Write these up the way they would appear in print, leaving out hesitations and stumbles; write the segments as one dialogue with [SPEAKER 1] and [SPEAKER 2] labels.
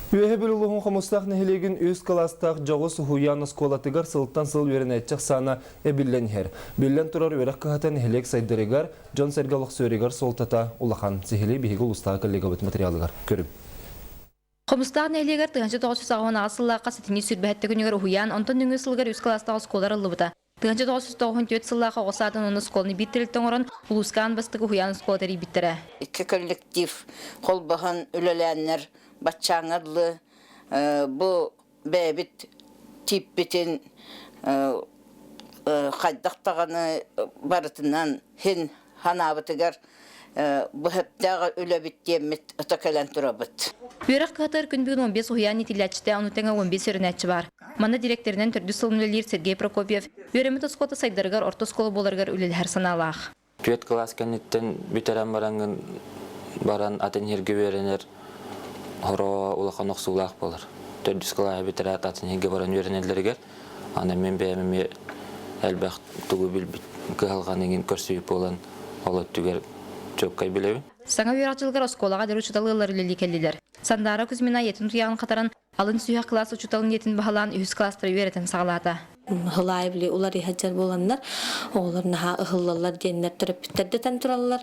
[SPEAKER 1] Үөһэ Бүлүү улууһун Хомустаах нэһилиэгин үс кылаастаах дьоҕус уһуйаан оскуолатыгар сылтан сыл үөрэнээччи ахсаана эбиллэн иһэр. Биллэн турар, үөрэх кыһата нэһилиэк сайдарыгар, дьон-сэргэ олохсуйарыгар суолтата улахан. Сиһилии биһиги улуустааҕы коллегабыт материалыгар көрүҥ.
[SPEAKER 2] Хомустаах нэһилиэгэр 1998 сыллаахха сэтинньи сүүрбэһэттэ күнүгэр уһуйаан, онтон нөҥүө сылыгар үс кылаастаах оскуола арыллыбыта. 1994 сыллаах оҕо саадын уонна оскуоланы биир тэрилтэ оҥорон, улууска аан бастакы уһуйаан оскуола тэрийбиттэрэ.
[SPEAKER 3] Икки коллектив холбоһон үлэлээннэр баччааҥҥа дылы бу бэйэбит тииппитин хайдах даҕаны барытынан һин санаабытыгар быһыттаах үлэбит диэммит ыта кэлэн турабыт.
[SPEAKER 2] Үөрэх кыһатыгар күн бүгүн 15 уһуйаан иитиллээччитэ, ону тэҥэ 15 үөрэнээччи баар. Манна дириэктэринэн төрдүс сылын үлэлиир Сергей Прокопьев үөрэммит оскуолата сайдарыгар орто оскуола буоларыгар үлэлэһэр санаалаах.
[SPEAKER 4] Түөрт кылаас кэнниттэн бүтэрэн бараҥҥын баран атын сиргэ үөрэнэр хоро улахан охсуулаах буолар. Төрдүс кылааһы бүтэрээт атын сиргэ баран үөрэнэллэригэр аны мин бэйэм эмиэ элбэх тугу билбит кыһалҕаны иҥин көрсүбүт буолан ол өттүгэр чуолкай билэбин.
[SPEAKER 2] Саҥа үөрэх дьылыгар оскуолаҕа эдэр учуутал ыаллар үлэлии кэллилэр. Сандаара Кузьмина ийэтин туйаҕын хатаран Алын сүһүөх кылаас учууталын ийэтин баһылаан үһүс кылаастары үөрэтэн саҕалаата.
[SPEAKER 5] Һылаай били уларыйа сылдьар буоланнар, оҕолор наһаа ыһыллаллар диэннэр төрөппүттэр да этэн тураллар.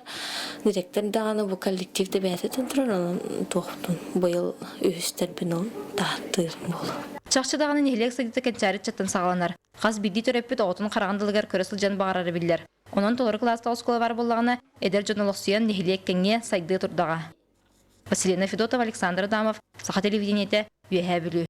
[SPEAKER 5] Директор даҕаны бу коллектив да бэйэтэ этэн турар, онон туохтун быйыл үһүстэрбин ол таһаттыыр буолуо.
[SPEAKER 2] Чахчы даҕаны нэһилиэк сайдыыта кэнчээри ыччаттан саҕаланар. Хас биирдии төрөппүт оҕотун хараҕын далыгар көрө сылдьан баҕарара биллэр. Онон толору кылаастаах оскуола баар буоллаҕына, эдэр дьон олохсуйан нэһилиэк кэҥиэ, сайдыа турдаҕа. Василина Федотова, Александр Адамов, Саха телевидениетэ, Үөһээ Бүлүү.